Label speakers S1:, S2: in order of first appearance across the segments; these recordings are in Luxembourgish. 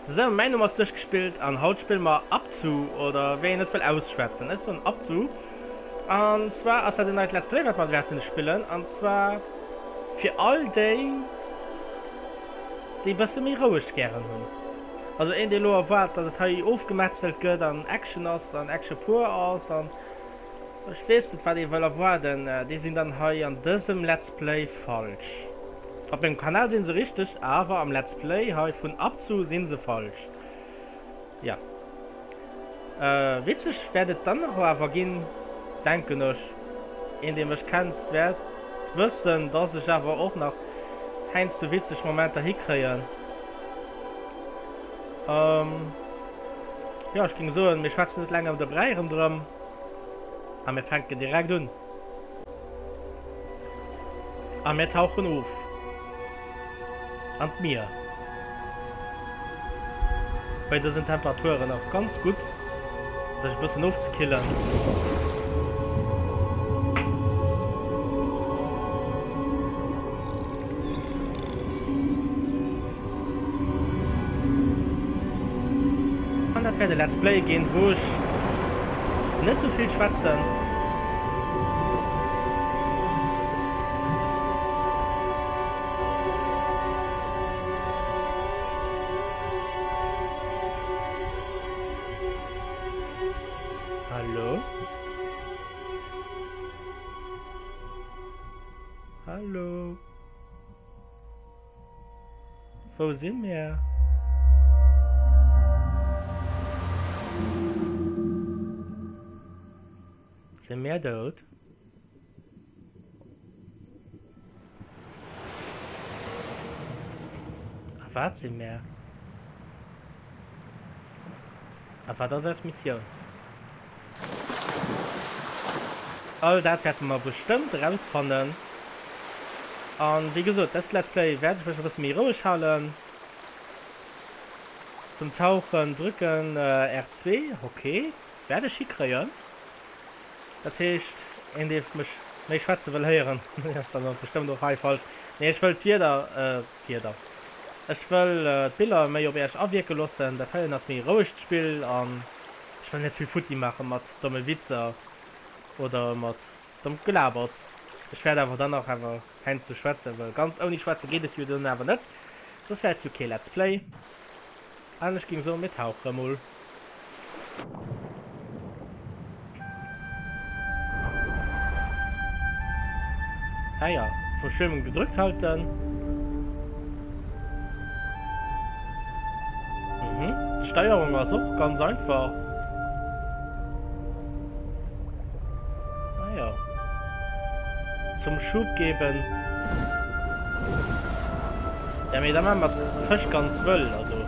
S1: Sou, mäin Numm ass duerchgespillt an haut spille mer Abzu, oder wéi een et wëll ausschwätzen. Ech soen Abzu. An zwar ass dat en neit Let's Play wat mer wäerten spillen, an zwar fir all déi, déi e bësse méi roueg gären hunn. Also een dee elo erwaart dass et hei ofgemetzelt gëtt an Action ass an Action pur ass an ech weess net wat ee wëll erwaarden, déi sinn dann hei an dësem Let's Play falsch. Op mengem Kanal sinn se richteg, awer am Let's Play hei vun Abzu sinn se falsch. Jo. Witzeg wäert et dann och awer ginn, denken ech. Een dee mech kennt wäert wëssen, dass ech awer och nach heiansdo witzeg Momenter hikréien. Jo, ech géing soen, mir schwätzen net laang ëm de Bräi rondrëm a mir fänken direkt un. A mir tauchen of an d'Mier. Bei dësen Temperaturen och ganz gutt sech e bëssen ofzekillen. An dat wäert e Let's Play ginn, wou ech net sou vill schwätzen. Hallo? Hallo? Wou si mir? Si mir dout? A wat si mir? A wat ass eis Missioun? All dat wäerte mer bestëmmt erausfannen. An wéi gesot, dëst Let's Play wäert ech mech e bësse méi roueg halen. Zum Tauchen drücken R2, ok, wäert ech hikréien. Dat heescht, een dee mech méi schwätze wëll héieren, deen ass dann och bestëmmt och hei falsch. Nee, ech wëll d'Wierder, d'Wierder, ech wëll d'Biller méi op iech awierke loossen. Dat heien ass méi e rouegt Spill an ech wëll net vill futti maache mat domme Witzer oder mat domm Gelabert. Ech wäert awer dann och awer heiansdo schwätzen, well ganz ouni schwätze geet et jo dann awer net, soss wär et jo kee Let's Play. An ech géing soen, mir tauche mol. Ah ja, zum Schwimmen gedrückt halten. Mhm. D'Steierung ass och ganz einfach. Ah ja. Zum Schub geben. Ja, mee da maache mer d'Fësch ganz wëll, also.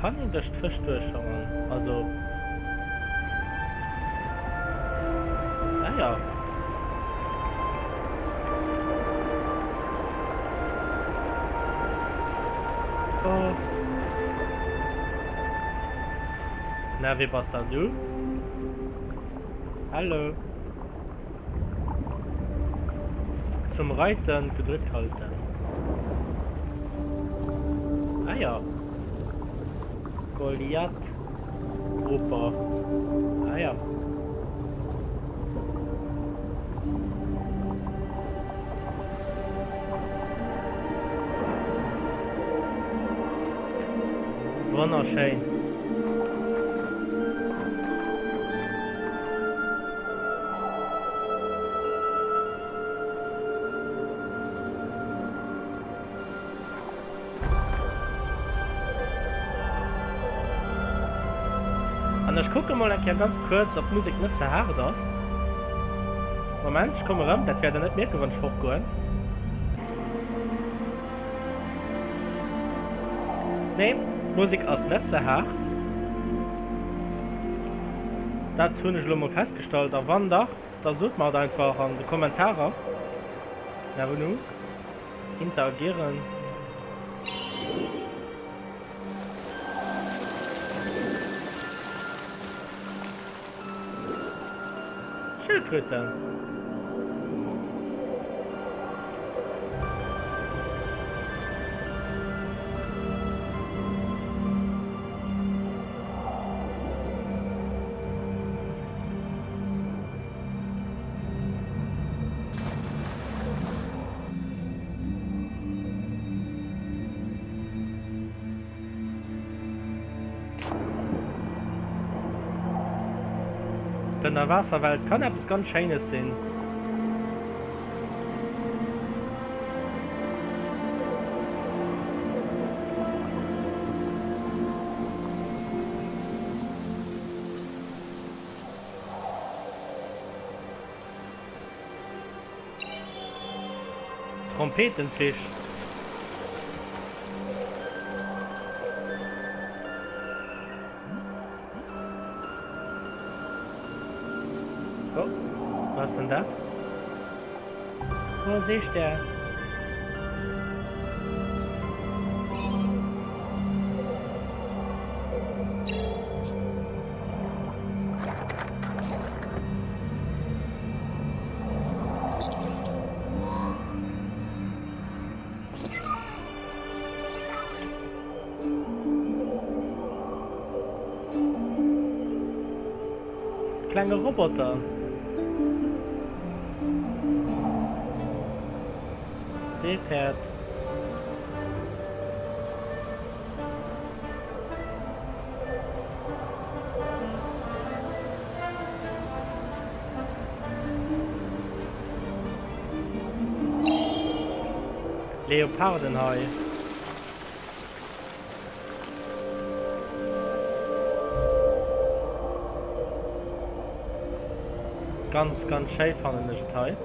S1: Kann een duerch d'Fësch duerchschwammen? Also. Ah ja. Oh. Na, wie bass dann du? Hallo. Zum Reiten gedrückt halten. Ah ja. Goliath. Grouper. Ah ja. Wonnerschéin. An ech kucke mol eng Kéier ganz kuerz, ob d'Musek net ze haart ass. Moment, ech komme rëm. Dat wäert der net mierken, wann ech fortgoen. Nee, d'Musek ass net ze haart. Dat hunn ech elo mol festgestallt. A wann dach, da sot mer et einfach an de Kommentarer. Na nu? Interagieren. Schildkröten. D'Ënnerwaasserwelt kann eppes ganz Schéines sinn. Trompetenfisch. Oh, was ass denn dat? Oh, Seestär. Klenge Roboter. Seepäerd. Leopardenhai. Ganz ganz schéi fannen ech et hei.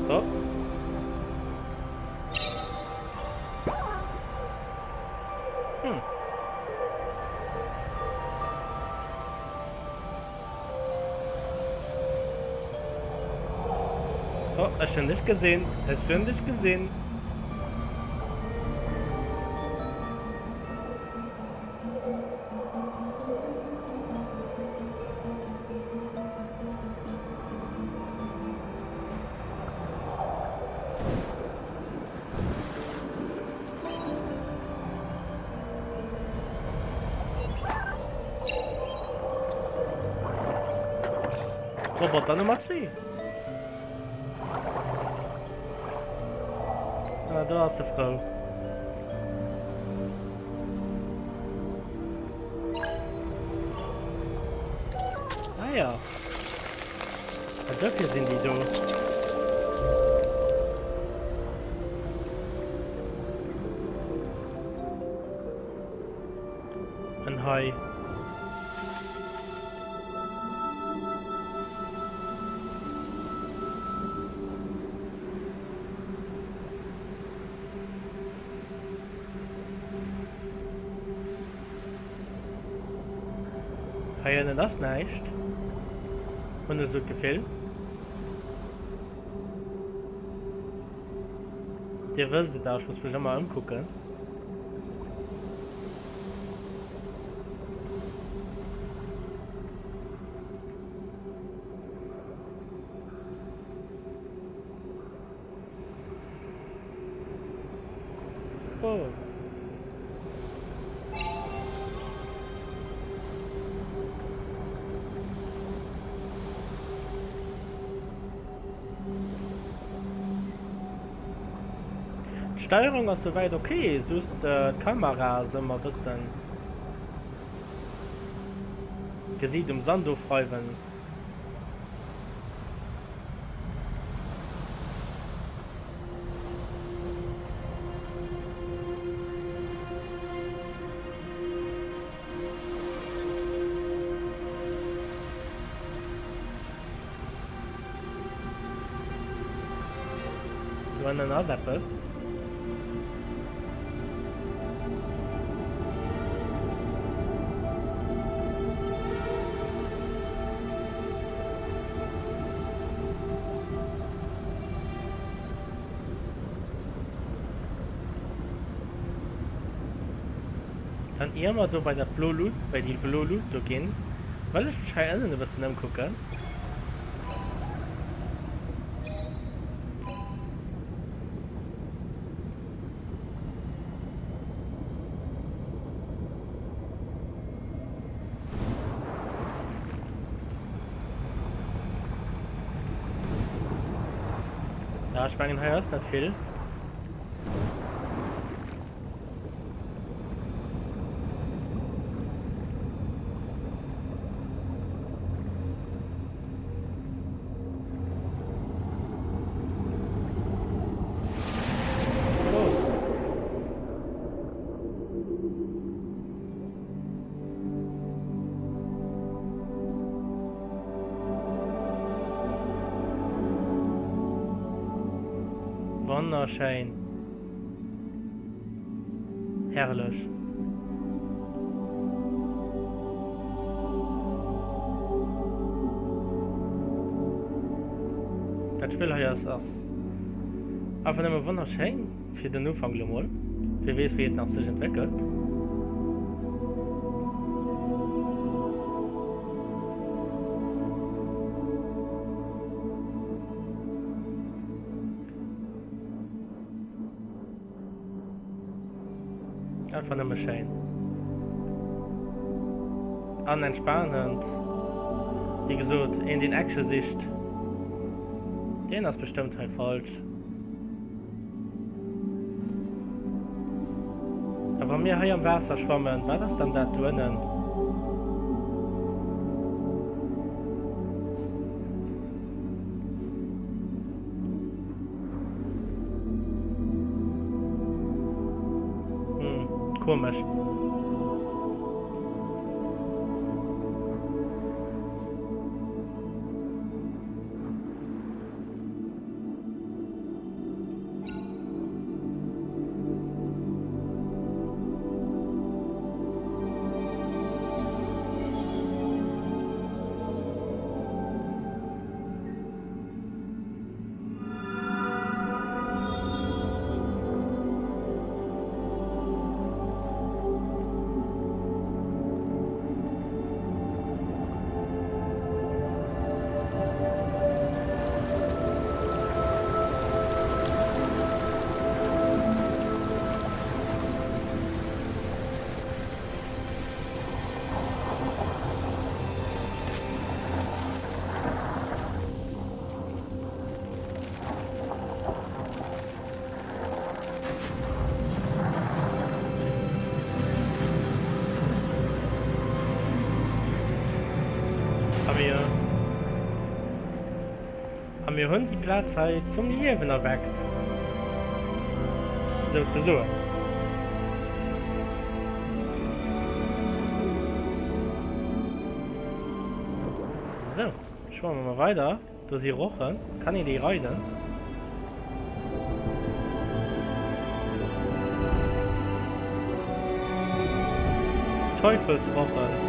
S1: Oh. Hm. Oh, ech hunn dech gesinn. Ech hunn dech gesinn. Roboter Nummer 2. Ah, do ass se frou. Ah ja. Ah, dofir sinn déi do. En Hai. Hei ënnen ass näischt, hunn ech esou d'Gefill. Dir wësst et, ech muss mech ëmmer ëmkucken. Oh. D'Steierung ass souwäit ok, just d'Kamera ass ëmmer bëssen Gesiit um Sand ofreiwen. Do ënnen ass eppes. Dann ier mer do bei dat blo Lut, bei déi blo Lut do ginn, wëll ech mech hei ënnen e bëssen ëmkucken. Ja, ech mengen hei ass net vill. Wonnerschéin. Herrlech. Dat Spill hei ass ass einfach nëmme wonnerschéin fir den Ufank lo mol. Wie weess wéi et nach sech entwéckelt. Einfach nëmme schéin. An entspanend. Wéi gesot, een deen Action sicht, deen ass bestëmmt hei falsch. A wa mir hei am Waasser schwammen, wat ass dann dat do ënnen? Hm, komesch. A mir, a mir hunn déi Plaz hei zum Liewen erweckt, souzesoen. Sou, schwamme mer weider. Do si Rochen. Kann een déi reiden? Teufelsrochen.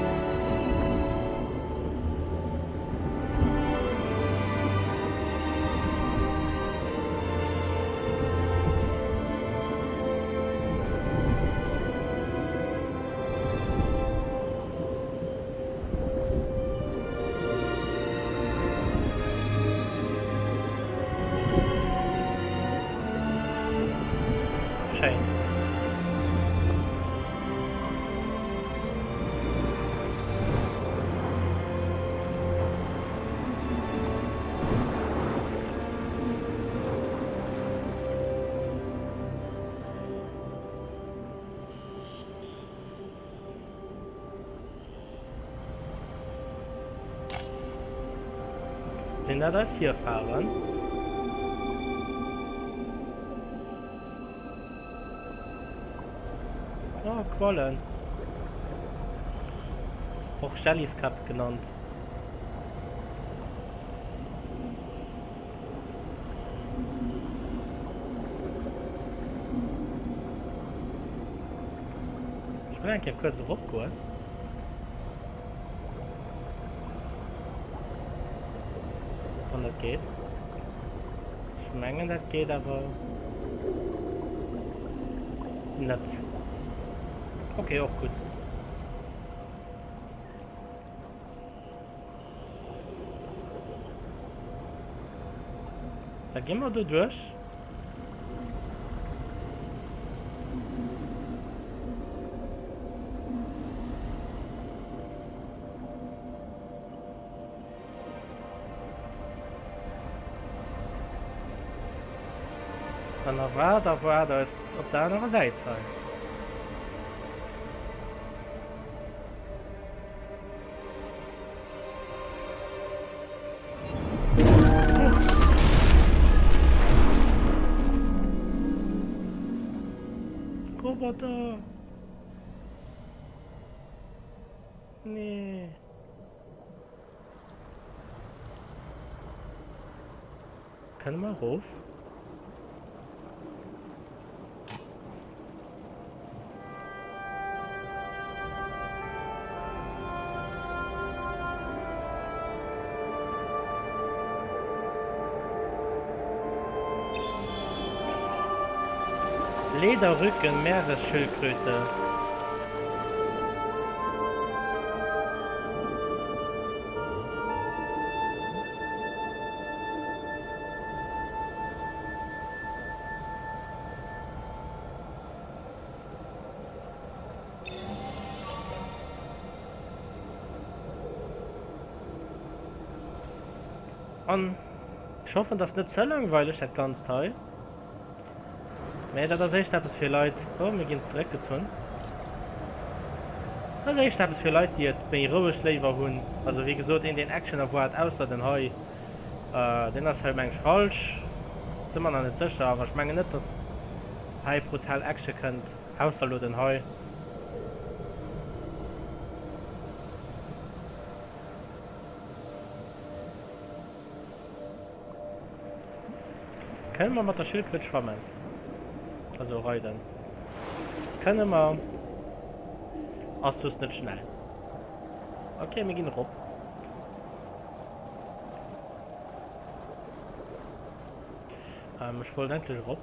S1: Schéin. Sinn dat eis Virfahren? Oh, Quallen. Och Jelliskäpp genannt. Ech wëll eng Kéier kuerz erop goen. Wann dat geet. Ech mengen dat geet awer net. Okay, och gutt. Da gi mer do duerch. An a wat erwaart eis op der anerer Säit hei? Roboter! Nee. Kënne mer erof? Lederrücken Meeresschildkröte. An ech hoffen, dass net ze langweileg dat Ganzt hei. Mä dat ass éischter eppes fir Leit, oh mir ginn zeréckgezunn. Dat ass éischter eppes fir Leit, déi et méi roueg léiwer hunn. Also wéi gesot, een deen Action erwaart, ausser den hei, deen ass hei meng ech falsch. Si mer nach net sécher, awer ech mengen net, dass hei brutal Action kënnt, ausser elo den hei. Kënne mer mat der Schildkröt schwammen? Also reiden. Kënne mer. Ass just net schnell. Okay, mir ginn erop. Ähm, ech wollt endlech erop.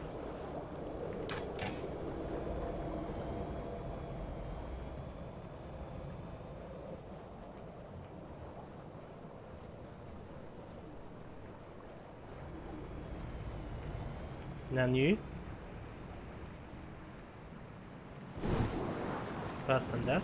S1: Nanu? Was ass denn dat?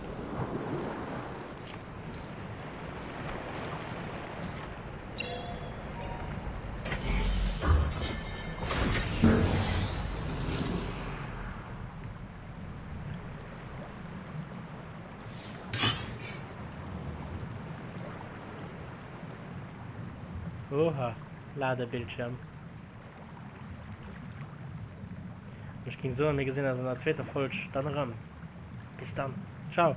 S1: Oha, Ladebildschirm. Ech ging soen, mir gesinn eis an der zweeter Folg dann erëm. Bis dann, ciao!